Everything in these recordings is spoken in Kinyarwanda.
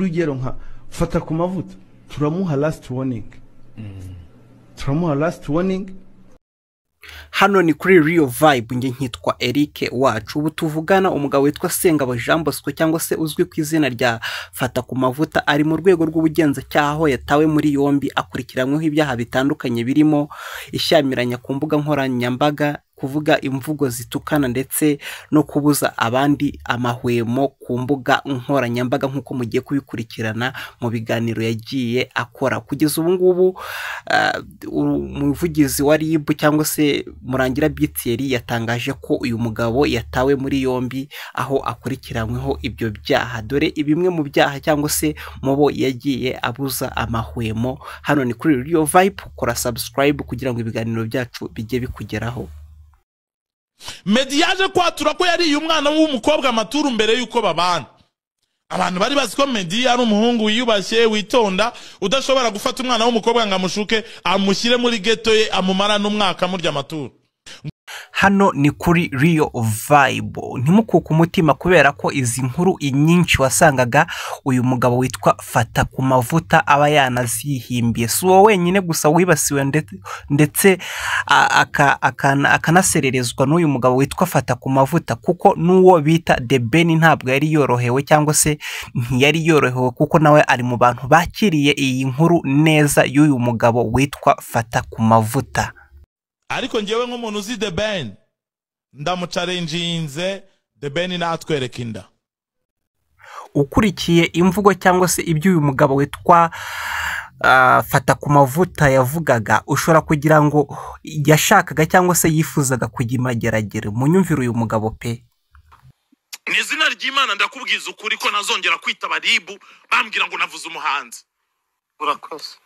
Urugero nka Fata ku Mavuta, turamuha last warning, turamuha last warning. Hano ni kuri Real Vibe, njye nkitwa Eric Wacu. Ubu tuvugana umugabo witwa Sengabo Jean Bosco cyangwa se uzwi ku izina rya Fata ku Mavuta ari mu rwego rw'ubugenzacyaha, aho yatawe muri yombi akurikiranyweho ibyaha bitandukanye birimo ishyamiranya ku mbuga nkoranyambaga, kuvuga imvugo zitukana ndetse no kubuza abandi amahwemo ku mbuga nkoranyambaga, nk'uko mugiye kubikurikirana mu biganiro yagiye akora. Kugeza ubu ngubu umuvugizi wa RIB cyangwa se Murangira Bitiyeri yatangaje ko uyu mugabo yatawe muri yombi aho akurikiranyweho ibyo byaha. Dore bimwe mu byaha cyangwa se mu bo yagiye abuza amahwemo. Hano ni kuri Real Vibe, kora subscribe kugira ngo ibiganiro byacu bijye bikugeraho. Meddy yaje kwatura ko yariye umwana w'umukobwa amaturu mbere y'uko babana. Abantu bari bazi ko Meddy ari umuhungu wiyubashye, witonda, udashobora gufata umwana w'umukobwa ngo amushuke, amushyire muri ghetto ye, amumara n'umwaka amurya amaturu. Hano ni kuri Real Vibe. Ntimukuke umutima kubera ko izi nkuru nyinshi wasangaga uyu mugabo witwa Fata ku Mavuta aba yanazihimbiye. Si uwo wenyine gusa wibasiwe ndetse akanasererezwa n'uyu mugabo witwa Fata ku Mavuta, kuko n'uwo bita The Ben ntabwo yari yorohewe cyangwa se ntiyari yorohewe, kuko nawe ari mu bantu bakiriye iyi nkuru neza y'uyu mugabo witwa Fata ku Mavuta. Ariko njyewe nk'umuntu uzi The Ben, ndamucarenjinze The Ben natwereka inda. Ukurikiye imvugo cyangwa se ibyo uyu mugabo witwa Fata ku Mavuta yavugaga, ushobora kugira ngo yashakaga cyangwa se yifuzaga kujya imageragere. Munyumvire uyu mugabo pe. Ni izina ry'Imana ndakubwiza ukuri ko nazongera kwitaba RIB bambwira ngo navuze umuhanzi. Urakoze.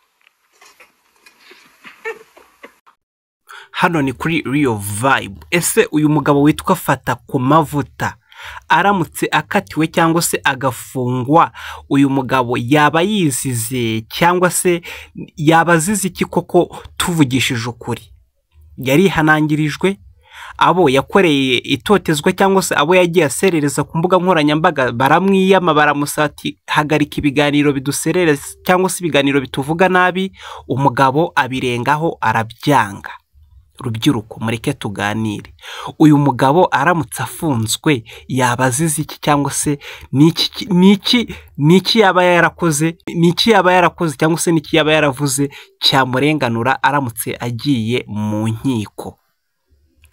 Hano ni kuri Real Vibe. Ese uyu mugabo witwa Fata ku Mavuta aramutse akatiwe cyangwa se agafungwa, uyu mugabo yaba yizize cyangwa se yaba azize iki koko? Tuvugishije ukuri, yarihanangirijwe, abo yakoreye itotezwa cyangwa se abo yagiye aserereza ku mbuga nkoranyambaga baramwiyama, baramusati hagarika ibiganiro biduserereza cyangwa se ibiganiro bituvuga nabi, umugabo abirengaho arabyanga. Rubyiruko mureke tuganire. Uyu mugabo aramutse afunzwe yaba azize iki cyangwa se niki yaba yarakoze, niki yaba yarakoze cyangwa se niki yaba yaravuze cyamurenganura aramutse agiye mu nkiko?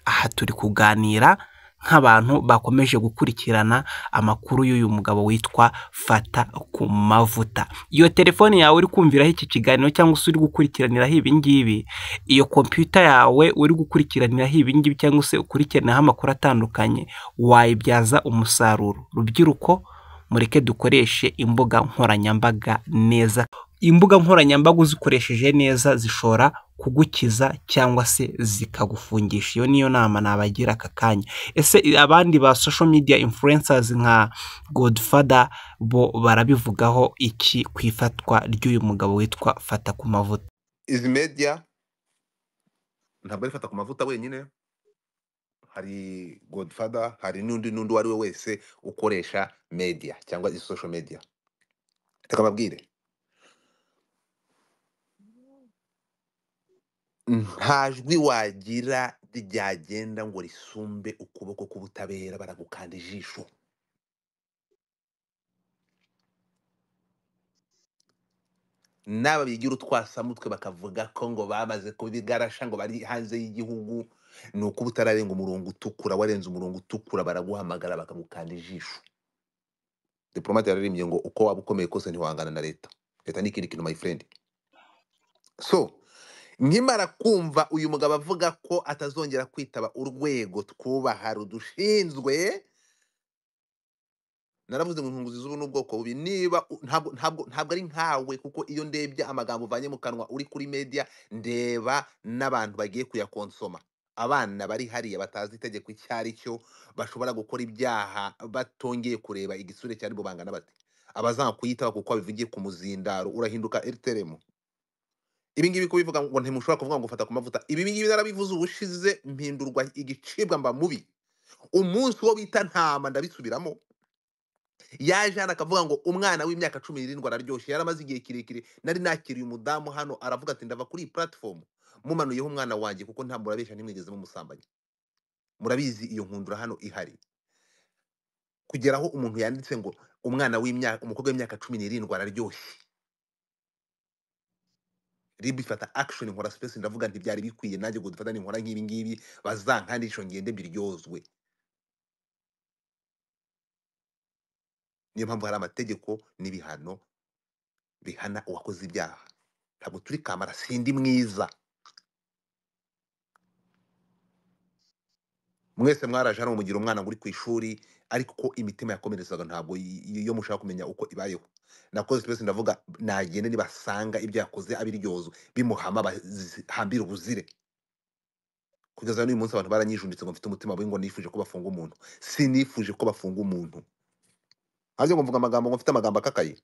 Aha turi kuganira nk'abantu bakomeje gukurikirana amakuru y'uyu mugabo witwa Fata ku Mavuta. Iyo telefone yawe uri kumviraho iki kiganiro cyangwa se uri gukurikiraniraho ibi ngibi, iyo kompiyuta yawe uri gukurikiraniraho ibi ngibi cyangwa se ukurikiraniraho amakuru atandukanye, wayibyaza umusaruro. Rubyiruko mureke dukoreshe imbuga nkoranyambaga neza. Imbuga nkoranyambaga uzikoresheje neza zishobora kugukiza cyangwa se zikagufungisha. Iyo niyo nama nabagira aka kanya. Ese abandi ba social media influencers nka Godfather bo barabivugaho iki ku ifatwa ry'uyu mugabo witwa Fata ku Mavuta? Izi media ntabwo ari Fata ku Mavuta wenyine, hari Godfather, hari n'undi n'undi uwo ari we wese ukoresha media cyangwa izi social media. Reka mbabwire, nta jwi wagira ryagenda ngo risumbe ukuboko k'ubutabera, baragukanda ijisho. N'aba bigira utwasamutwe bakavuga ko ngo bamaze kubigarasha ngo bari hanze y'igihugu, ni uko utararenga umurongo utukura. Warenze umurongo utukura baraguhamagara bakagukanda ijisho. Diplomate yararimbye ngo uko waba ukomeye kose ntiwangana na leta. Leta ni ikindi kintu my friend. So nkimara kumva uyu mugabo avuga ko atazongera kwitaba urwego twubaha rudushinzwe, naravuze ngo inkunguzi z'ubu n'ubwoko bubi. Niba ntabwo ari nkawe, kuko iyo ndebye amagambo uvanye mu kanwa uri kuri media, ndeba n'abantu bagiye kuyakonsoma, abana bari hariya batazi itegeko icyo ari cyo, bashobora gukora ibyaha batongeye kureba igisure cyari bo bangana bate. Abazanga kuyitaba kuko babivugiye ku muzindaro, urahinduka RTRM. Ibi ngibi kubivuga ngo ntimushobora kuvuga ngo Fata ku Mavuta, ibi ngibi narabivuze ubushize, mpindurwa igicibwa mba mubi. Umunsi wo bita ntama ndabisubiramo. Yaje hano akavuga ngo umwana w'imyaka 17 araryoshye, yaramaze igihe kirekire. Nari nakiriye umudamu hano aravuga ati ndava kuri iyi platform mumanuyeho umwana wanjye kuko nta murabesha ntimwigeze mumusambanya. Murabizi iyo nkundura hano ihari. Kugera aho umuntu yanditse ngo umwana w'imyaka, umukobwa w'imyaka 17 araryoshye. RIB ifata action, nkora space ndavuga nti byari bikwiye nanjye ngo dufata ninkora nk'ibi ngibi bazankandisho ngende mbiryozwe. Niyo mpamvu hari amategeko n'ibihano bihana uwakoze ibyaha. Ntabwo turi kamara, sindi mwiza. Mwese mwaraje hano mugira umwana ngo uri ku ishuri, ariko ko imitima yakomerezaga ntabwo iyo mushaka kumenya uko ibayeho. Nakoze space ndavuga nagende nibasanga ibyo yakoze abiryozwe bimuhama bahambira ubuzire. Kugeza n'uyu munsi abantu baranyijunditse ngo mfite umutima mubi ngo nifuje ko bafunga umuntu. Sinifuje ko bafunga umuntu. Haje ngo mvuga amagambo ngo mfite amagambo akakaye.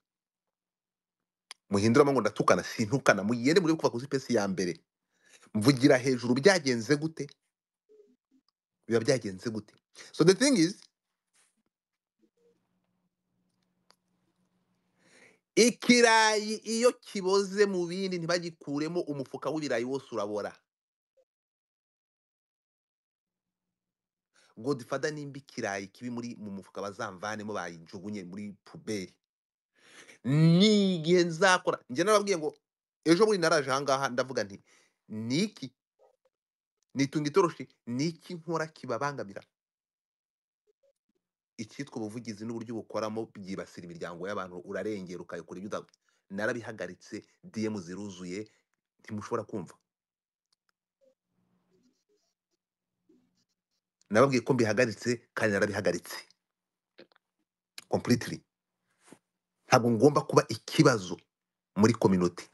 Muhinduramo ngo ndatukana, sintukana. Mugende muri kuva ku space ya mbere. Mvugira hejuru byagenze gute? Biba byagenze gute? So the thing is, ikirayi iyo kiboze mu bindi ntibagikuremo umufuka w'ibirayi wose urabora. Godfather nimba ikirayi kibi muri mu mufuka bazamvanemo bayijugunye muri puberi. Nigihe nzakora, njye narababwiye ngo ejo bundi naraje ahangaha ndavuga nti niki nitunga itoroshi, niki nkora kibabangamira. Icyitwa ubuvugizi n'uburyo bukoramo byibasira imiryango y'abantu, urarengera ukayikora ibyo narabihagaritse. DM ziruzuye ntimushobora kumva. Nababwiye ko mbihagaritse kandi narabihagaritse completely. Ntabwo ngomba kuba ikibazo muri community.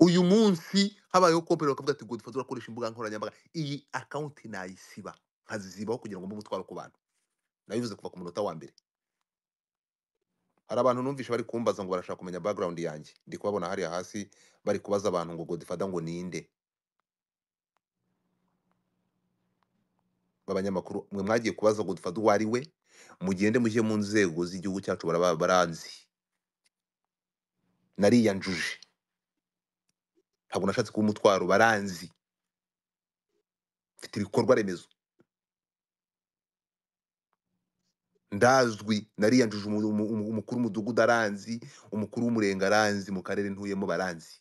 Uyu munsi habayeho kompero bakavuga ati Godfather urakoresha imbuga nkoranyambaga, iyi account nayisiba nkazizibaho kugira ngo mbe umutwaro ku bantu. Nabivuze kuva ku munota wa mbere. Hari abantu numvishe bari kumbaza ngo barashaka kumenya background yanjye, ndi kubabona hariya hasi bari kubaza abantu ngo Godfather ngo ninde. B'abanyamakuru mwe mwagiye kubaza Godfather uwo ari we, mugende mujye mu nzego z'igihugu cyacu baranzi. Nariyanjuje, ntabwo nashatse kuba umutwaro, baranzi, mfite ibikorwa remezo, ndazwi. Nariyanjuje, umukuru w'umudugudu aranzi, umukuru w'umurenge aranzi, mu karere ntuyemo baranzi.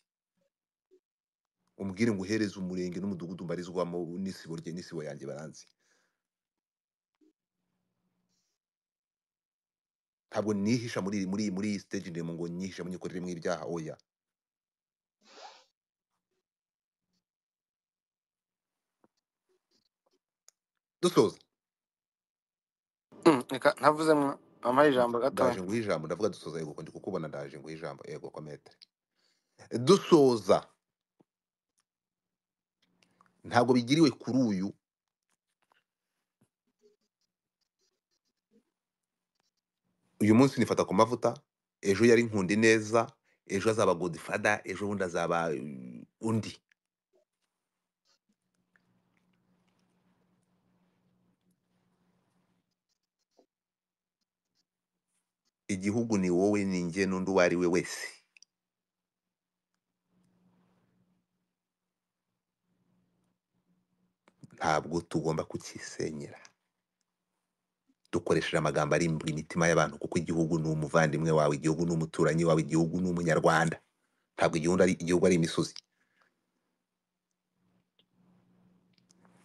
Umbwire ngo uhereze umurenge n'umudugudu mbarizwamo n'isibo rye n'isibo yanjye baranzi. Ntabwo nihisha muri muri muri iyi stage ndemo ngo nyihisha munyikorere mu ibyaha, oya. Dusoza Reka ntavuze ampaye ijambo gatoya. Ndaje nguhe ijambo, ndavuga dusoza. Yego ko ndi kukubona, ndaje nguhe ijambo. Yego ko metre. Dusoza, ntabwo bigiriwe kuri uyu. Uyu munsi nifata ku mavuta, ejo yari nkundi neza, ejo azaba Godfather, ejo bundi azaba undi. Igihugu ni wowe, ni njye n'undi uwo ari we wese. Ntabwo tugomba kukisenyera dukoresheje amagambo arimbura imitima y'abantu, kuko igihugu ni umuvandimwe wawe, igihugu ni umuturanyi wawe, igihugu ni umunyarwanda. Ntabwo igihugu ari imisozi.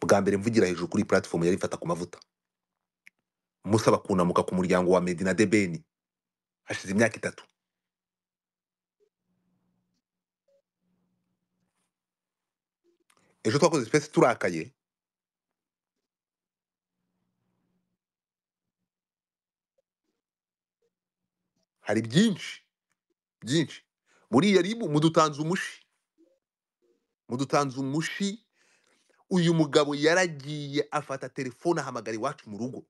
Bwa mbere mvugira hejuru kuri platform yari ifata ku mavuta, musaba kunamuka ku muryango wa Medina Debeni, hashize imyaka 3. Ejo twakoze space turakaye, hari byinshi byinshi muri yaribu. Mudutanze umushi, mudutanze umushi. Uyu mugabo yaragiye afata telefone ahamagara iwacu mu rugo.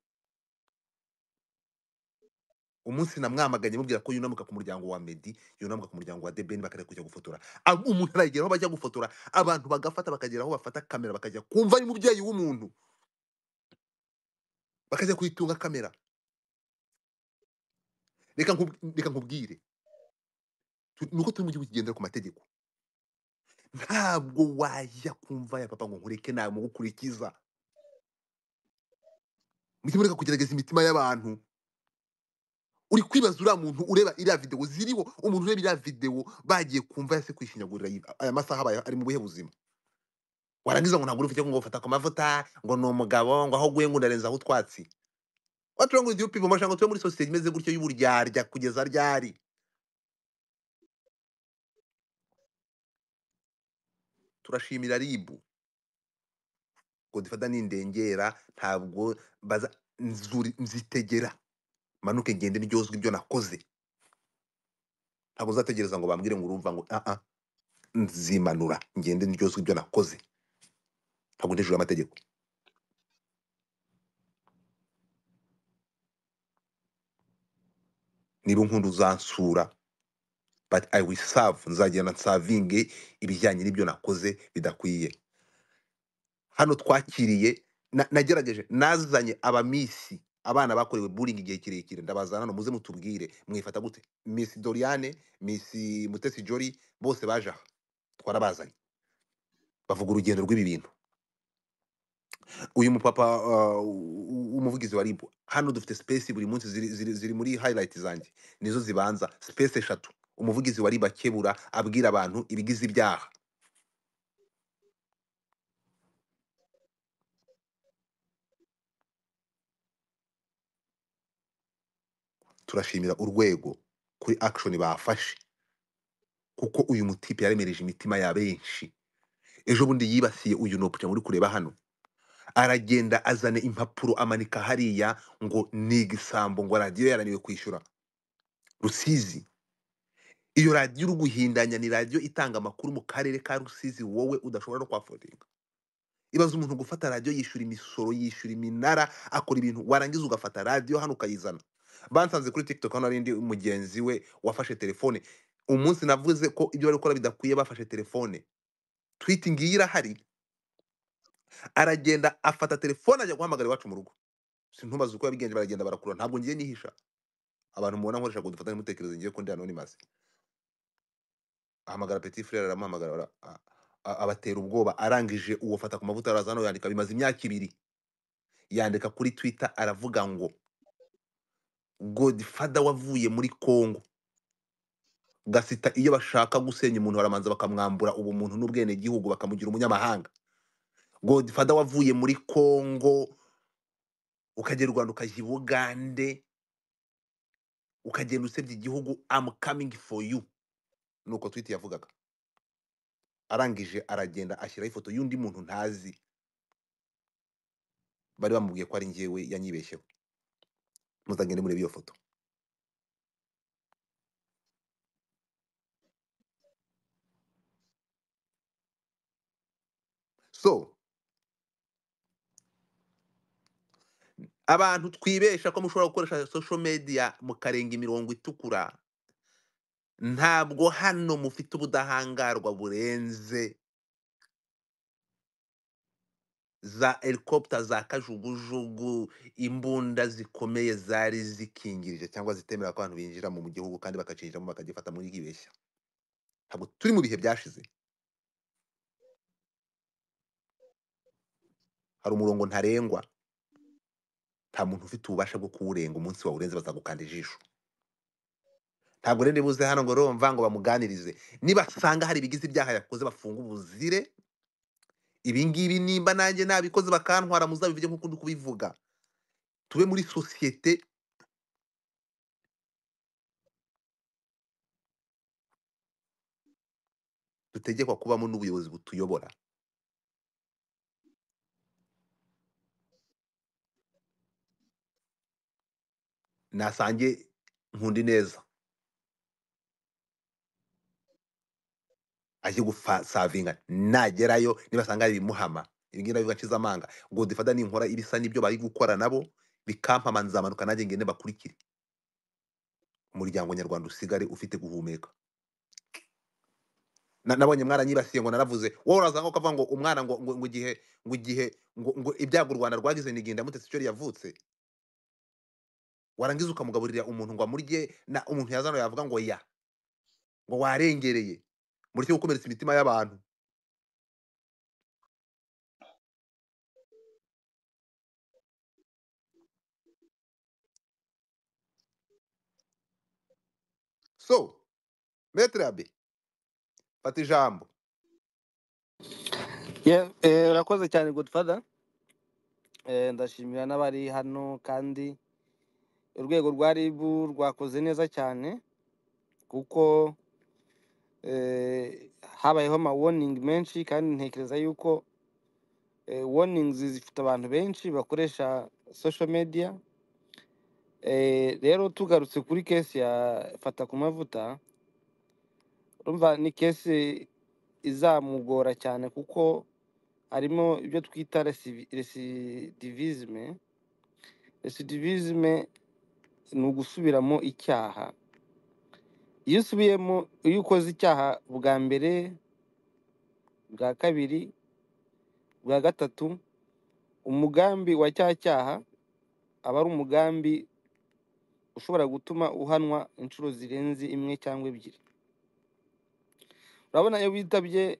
Umunsi namwamaganye mubwira ko yunamuka ku muryango wa Meddy, yunamuka ku muryango wa Deben, bakareka kujya gufotora. Umuntu aragera aho bajya gufotora, abantu bagafata bakagera aho bafata kamera bakajya kumva ari umubyeyi w'umuntu, bakajya kuyitunga kamera. Reka nkubwire, nuko turi mu gihugu kigendera ku mategeko. Ntabwo wajya kumva ya papa ngo nkureke namugukurikiza. Mujye mureka kugerageza imitima y'abantu. Uri kwibaza uriya muntu ureba iriya video ziriho, umuntu ureba iriya video bagiye kumva yase kwishinyagurira aya masaha abaye ari mu buhe buzima. Warangiza ngo ntabwo ufite ngo ufata ku mavuta, ngo ni umugabo, ngo aho guye ngo ndarenza aho utwatsi. What wrong with you people? Mashanga tube muri society imeze gutyo y'uburyarya kugeza ryari? Turashimira RIB. Godfather nindengera ntabwo baza nzitegera manuke ngende ndyozwe ibyo nakoze. Ntabwo nzategereza ngo bambwire ngo urumva ngo nzimanura ngende ndyozwe ibyo nakoze. Ntabwo ndejura amategeko. Niba unkunda uzansura, but I will serve, nzagenda nsavinge ibijyanye n'ibyo nakoze bidakwiye. Hano twakiriye nagerageje nazanye abamisi abana bakorewe bullying igihe kirekire, ndabazana hano muze mutubwire mwifata gute. Miss Doriane, Miss Mutesi Jolly, bose baje aha twarabazanye bavuga urugendo rw'ibi bintu. Uyu mupapa umuvugizi wa RIB, hano dufite space buri munsi ziri muri highlight zanjye nizo zibanza space 3. Umuvugizi wa RIB akebura abwira abantu ibigize ibyaha. Turashimira urwego kuri action bafashe, kuko uyu mutipe yaremereje imitima ya benshi. Ejo bundi yibasiye uyu Nopuja muri kureba hano, aragenda azana impapuro amanika hariya ngo ni igisambo, ngo radiyo yarananiwe kwishyura Rusizi. Iyo radiyo uri guhindanya ni radiyo itanga amakuru mu karere ka Rusizi, wowe udashobora no kwafodinga. Ibaza umuntu gufata radiyo yishyura imisoro, yishyura iminara, akora ibintu, warangiza ugafata radiyo hano ukayizana. Bansanze kuri TikTok hano hari mugenzi we wafashe telefone. Umunsi navuze ko ibyo bari gukora bidakwiye, bafashe telefone. Tweet ngiyi irahari, aragenda afata telefone ajya guhamagara iwacu mu rugo. Sintubaze uko yabigenje, baragenda barakura. Ntabwo ngiye nihisha. Abantu mubona nkoresha ngo dufatane mutekereze ngiye ko ndi anonymous. Ahamagara Petit Frère, aramuhamagara abatera ubwoba, arangije uwo fata ku mavuta araza hano yandika, bimaze imyaka 2 yandika kuri Twitter aravuga ngo Godfather wavuye muri Congo gasita, iyo bashaka gusenya umuntu baramanza bakamwambura ubumuntu n'ubwene gihugu bakamugira umunyamahanga. Godfather wavuye muri Congo ukagera u Rwanda ukajya i Bugande ukagenda usebya igihugu, I'm coming for you. Nuko tweet yavugaga. Arangije aragenda ashyiraho ifoto y'undi muntu ntazi, bari bamubwiye ko ari njyewe yanyibeshyeho. Muzagende murebe iyo foto. So abantu twibesha ko mushobora gukoresha social media mukarenga imirongo itukura, ntabwo hano mufite ubudahangarwa burenze za helicopter za kajugujugu, imbunda zikomeye zari zikingirije cyangwa zitemera ko abantu binjira mu gihugu kandi bakacinjiramo bakagifata muri kibeshya. Ntabwo turi mu bihe byashize. Hari umurongo ntarengwa, nta muntu ufite ububasha bwo kuwurenga. Umunsi wawurenze bazagukanda ijisho. Ntabwo rero buze hano ngo romva ngo bamuganirize. Nibasanga hari ibigize ibyaha yakoze bafunga ubuzire. Ibingibi nimba nanjye nabikoze bakantwara, muzabivuge nkuko ndi kubivuga. Tube muri societe dutegekwa kubamo n'ubuyobozi butuyobora. Nasange nkundi neza aje gusavinga, nagerayo nibasanga bimuhama ibingi nabivuga nshize amanga. Godfather ninkora ibisa nibyo bari gukora nabo bikampama, nzamanuka nanjye ngende bakurikire. Umuryango nyarwanda usigare ufite guhumeka. Nabonye mwaranyibasiye ngo naravuze, wowe uraza ngo ukavuga ngo umwana ngo ngo igihe ngo igihe ngo ibyago u Rwanda rwagize nigenda Mutesi Jolly yavutse. Warangiza ukamugaburira umuntu ngo amurye, na umuntu yazana yavuga ngo ya ngo warengereye, mureke gukomeretsa imitima y'abantu. So Maître Abe, fata ijambo. Yeah, urakoze cyane Godfather. Ndashimira n'abari hano, kandi urwego rwa RIB rwakoze neza cyane, kuko habayeho ama warning menshi, kandi ntekereza yuko warnings zifite abantu benshi bakoresha social media. Rero tugarutse kuri case ya Fata ku Mavuta, urumva ni case izamugora cyane, kuko harimo ibyo twita recidivisme. Recidivisme ni ugusubiramo icyaha. Iyo usubiyemo, iyo ukoze icyaha bwa mbere, bwa kabiri, bwa gatatu, umugambi wa cya cyaha aba ari umugambi ushobora gutuma uhanwa inshuro zirenze imwe cyangwa ebyiri. Urabona iyo witabye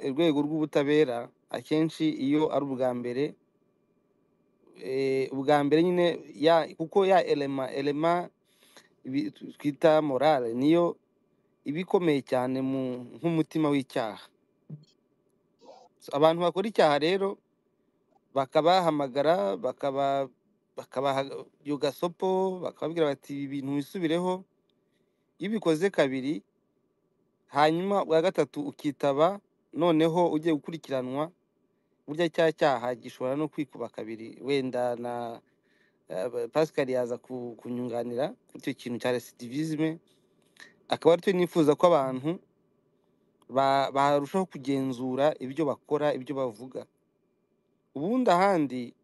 urwego rw'ubutabera, akenshi iyo ari ubwa mbere, ubwa mbere nyine ya, kuko ya elema twita morale niyo iba ikomeye cyane nk'umutima w'icyaha. So, abantu bakora icyaha rero bakabahamagara, bakabaha iyo gasopo, bakababwira bati ibi bintu wisubireho. Iyo ubikoze kabiri, hanyuma bwa gatatu ukitaba, noneho ugiye gukurikiranwa, burya cya cyaha gishobora no kwikuba kabiri. Wenda na Pascal yaza kunyunganira kuri icyo kintu cya recidivisme, akaba aricyo nifuza ko abantu barushaho kugenzura ibyo bakora, ibyo bavuga. Ubundi ahandi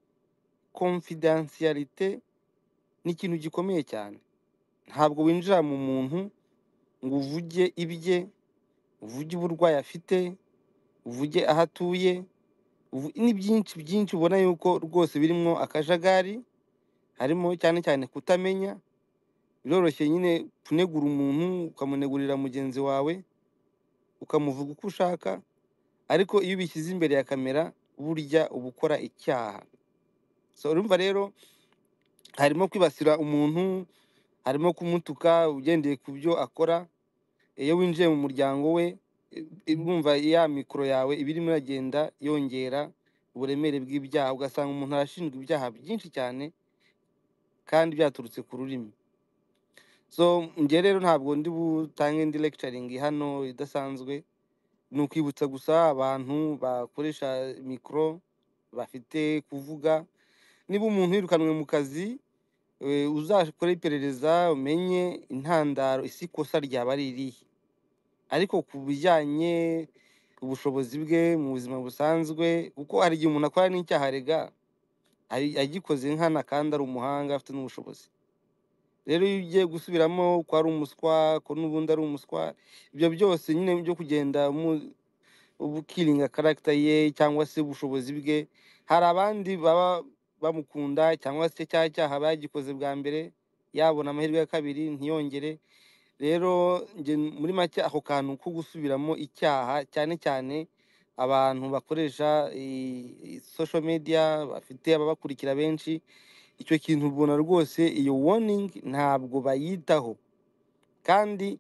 confidentialite ni ikintu gikomeye cyane. Ntabwo winjira mu muntu ngo uvuge ibye, uvuge uburwayi afite, uvuge aho atuye, ni byinshi byinshi ubona yuko rwose birimo akajagari, harimo cyane cyane kutamenya. Biroroshye nyine kunegura umuntu, ukamunegurira mugenzi wawe, ukamuvuga uko ushaka, ariko iyo ubishyize imbere ya kamera burya uba ukora icyaha. So urumva rero harimo kwibasira umuntu, harimo kumutuka ugendeye ku byo akora. Iyo winjiye mu muryango we, urumva ya mikoro yawe iba irimo iragenda yongera uburemere bw'ibyaha, ugasanga umuntu arashinjwa ibyaha byinshi cyane kandi byaturutse ku rurimi. So njye rero ntabwo ndi butange indi lecturing hano idasanzwe, ni ukwibutsa gusa abantu bakoresha mikoro bafite kuvuga. Niba umuntu yirukanwe mu kazi, uzakore iperereza umenye intandaro, isi ikosa ryaba ari irihe. Ariko ku bijyanye ubushobozi bwe mu buzima busanzwe, kuko hari igihe umuntu akora n'icyaha rega agikoze nkana kandi ari umuhanga afite n'ubushobozi. Rero iyo ugiye gusubiramo ko ari umuswa, ko n'ubundi ari umuswa, ibyo byose nyine byo kugenda ukiringa karagita ye cyangwa se ubushobozi bwe, hari abandi baba bamukunda cyangwa se cya cyaha bagikoze bwa mbere, yabona amahirwe ya kabiri ntiyongere. Rero njye muri make ako kantu ko gusubiramo icyaha, cyane cyane abantu bakoresha social media bafite ababakurikira benshi, icyo kintu ubona rwose iyo warning ntabwo bayitaho. Kandi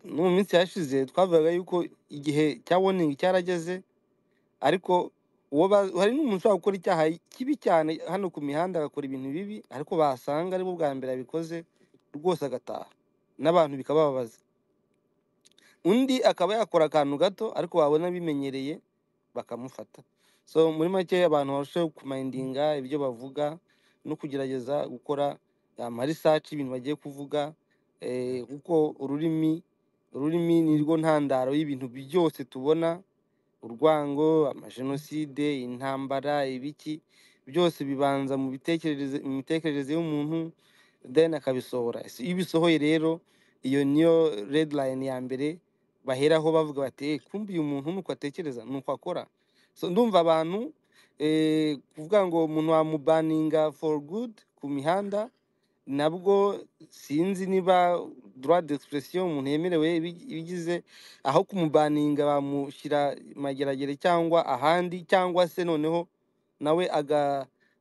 no mu minsi yashize twavugaga yuko igihe cya warning cyarageze, ariko hari n'umuntu ushobora gukora icyaha kibi cyane hano ku mihanda, agakora ibintu bibi, ariko basanga aribwo bwa mbere abikoze rwose agataha, n'abantu bikabababaza. Undi akaba yakora akantu gato, ariko wabona bimenyereye bakamufata. So muri make abantu barushaho kumayindinga ibyo bavuga no kugerageza gukora ama research ibintu bagiye kuvuga, kuko ururimi ni rwo ntandaro y'ibintu byose tubona, urwango, amajenoside, intambara, ibiki byose bibanza mu mitekerereze y'umuntu, then akabisohora. Iyo ubisohoye rero, iyo niyo red line ya mbere baheraho bavuga bati kumbe uyu muntu nuko atekereza, nuko akora. So ndumva abantu kuvuga ngo umuntu wamubaninga for good ku mihanda Nabwo sinzi niba droit d'expression umuntu yemerewe ibigize aho kumubaninga bamushyira Mageragere cyangwa ahandi, cyangwa se noneho nawe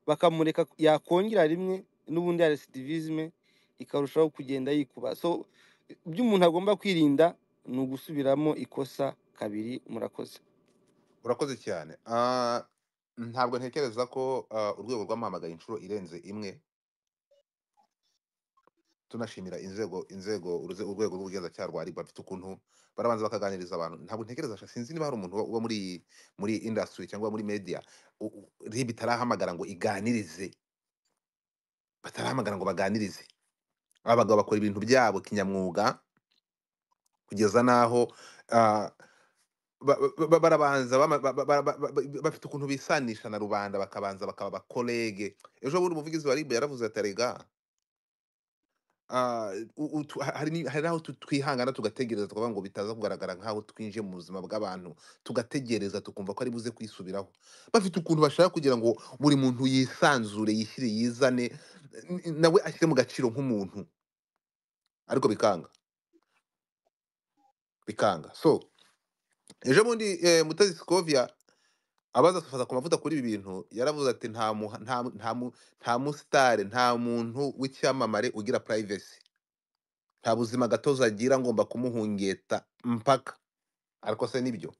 bakamureka yakongera rimwe n'ubundi ya recidivisme ikarushaho kugenda yikuba. So ibyo umuntu agomba kwirinda ni ugusubiramo ikosa kabiri. Murakoze. Urakoze cyane. Ntabwo ntekereza ko urwego rwamuhamagaye inshuro irenze imwe. Tunashimira inzego urwego rw'ubugenzacyaha rwa RIB, bafite ukuntu barabanza bakaganiriza abantu. Ntabwo ntekereza, sinzi niba hari umuntu uba muri industry cyangwa muri media RIB itarahamagara ngo iganirize, batarahamagara ngo baganirize. Abagabo bakora ibintu byabo kinyamwuga kugeza n'aho barabanza bafite ukuntu bisanisha na rubanda, bakabanza bakaba abakolege. Ejo bundi umuvugizi wa RIB yaravuze ati erega hari n'aho twihangana tugategereza, tukavuga ngo bitaza kugaragara nk'aho twinjiye mu buzima bw'abantu, tugategereza tukumva ko ari buze kwisubiraho. Bafite ukuntu bashaka kugira ngo buri muntu yisanzure, yishyire yizane, nawe ashyire mu gaciro nk'umuntu, ariko bikanga bikanga. So ejo bundi Mutesi Scovia abaza fata ku mavuta kuri ibi bintu, yaravuze ati nta musitari, nta muntu w'icyamamare ugira privacy, nta buzima gatozi agira, ngomba kumuhungeta mpaka. Ariko se nibyo?